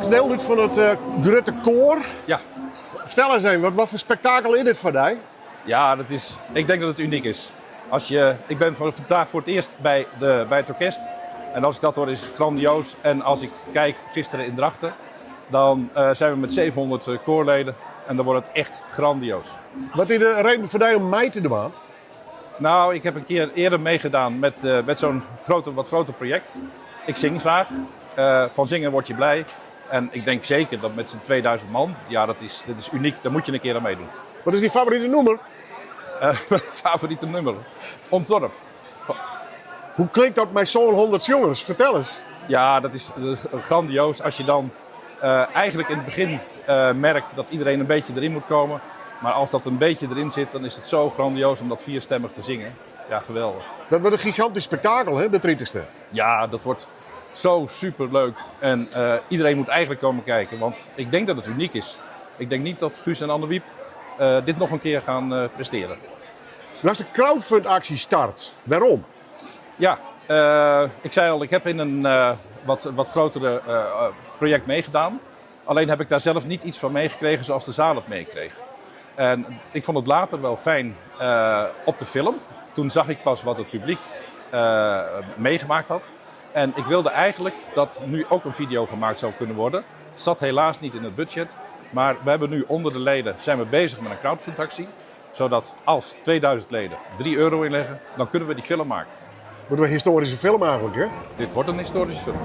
Makst diel út fan it grutte koar. Ja. Fertel ris even, wat foar spektakel is dit foar dy? Ja, dat is, ik denk dat het uniek is. Als je, ik ben vandaag voor het eerst bij het orkest. En als ik dat hoor, is het grandioos. En als ik kijk gisteren in Drachten, dan zijn we met 700 koorleden. En dan wordt het echt grandioos. Wat is de reden foar dy om mei te dwaan? Nou, ik heb een keer eerder meegedaan met zo'n wat groter project. Ik zing graag. Van zingen word je blij. En ik denk zeker dat met z'n 2000 man, ja, dat is uniek. Daar moet je een keer aan meedoen. Wat is dyn favorite nûmer? Mijn favoriete nummer? Ons Dorp. Hoe klinkt dat mei sa'n 100 sjongers? Fertel ris. Ja, dat is grandioos. Als je dan eigenlijk in het begin merkt dat iedereen een beetje erin moet komen. Maar als dat een beetje erin zit, dan is het zo grandioos om dat vierstemmig te zingen. Ja, geweldig. Dat wordt in gigantysk spektakel, hè, de 30ste. Ja, dat wordt zo superleuk. En iedereen moet eigenlijk komen kijken, want ik denk dat het uniek is. Ik denk niet dat Guus en Anne-Wiep dit nog een keer gaan presteren. Do hast de crowdfundactie start. Wêrom? Ja, ik zei al, ik heb in een wat grotere project meegedaan. Alleen heb ik daar zelf niet iets van meegekregen zoals de zaal het meekreeg. En ik vond het later wel fijn op de film. Toen zag ik pas wat het publiek meegemaakt had. En ik wilde eigenlijk dat nu ook een video gemaakt zou kunnen worden. Zat helaas niet in het budget. Maar we hebben nu onder de leden zijn we bezig met een crowdfundactie. Zodat als 2000 leden €3 inleggen, dan kunnen we die film maken. Wordt in histoaryske film eigentlik, hè? Dit wordt in histoaryske film.